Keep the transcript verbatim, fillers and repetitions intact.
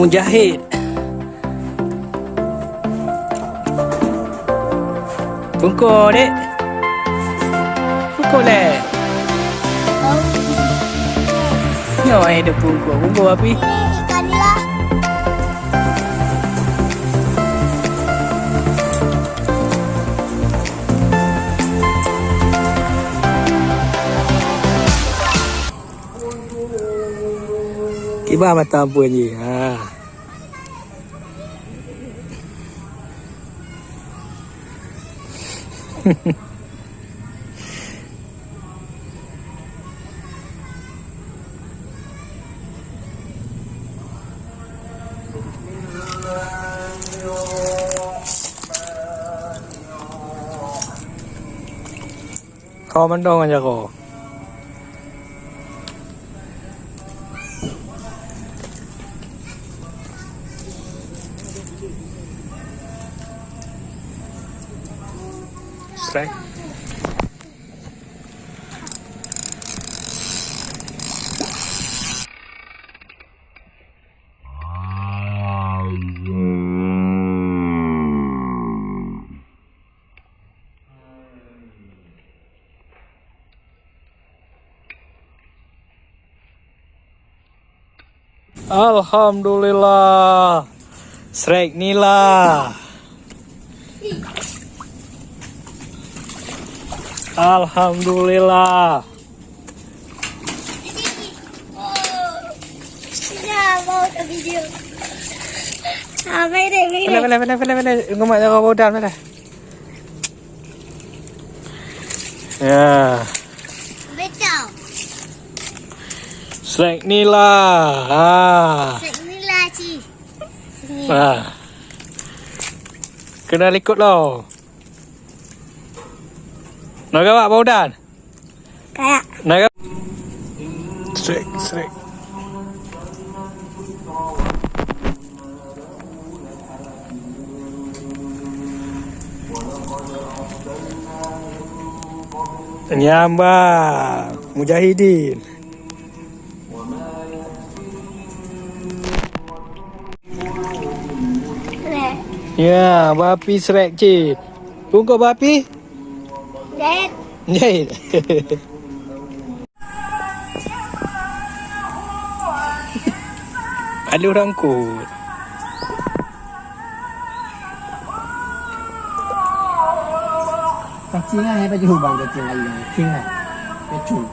Mujahid. Bungkôh, dek. Bungkôh lé. Nyoe ai dek bungkôh. Bungkôh api. Ini ikan nila. Kiban mata ampôn jih. Ha. Ho mantong ngon jaroe. Strike. Alhamdulillah. Srek nila. Alhamdulillah. Ya, mau ke video. Ah, mai deh, mai deh. Mana, mana, mana, mana, mana? Ngumat jaroe bak udan, mana? Ya. Betul. Srek nila. Ha. Srek nila, Ci. Sini. Ha. Kena likot lo. Nak gawak bak udan? Kayak. Nak gawak? Srek, srek. Nyamba mujahidin. Ya, bak api srek cit. Bungkôh bak api? Jahit. Jahit. Aduh, rangkut. Kacing ah, baju bang kacing ayam. Kacing ah. Kacing.